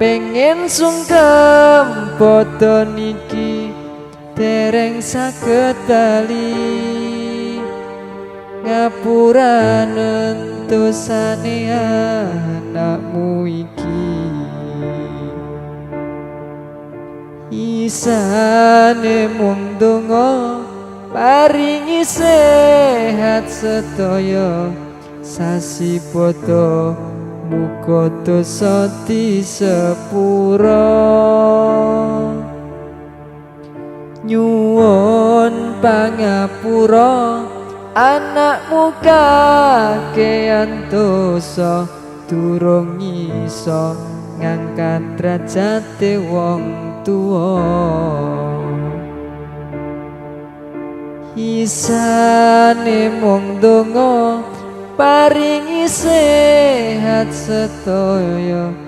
Pengen sungkem padha niki dereng saged bali, ngapuranen dosane anakmu iki. Isane mung donga paringi sehat sedaya, sasi padha muga dosa disepura. Nyuwun pangapura anakmu kakean dosa, durung iso ngangkat derajate wong tuwa. Isane mung donga paringi sehat sedaya.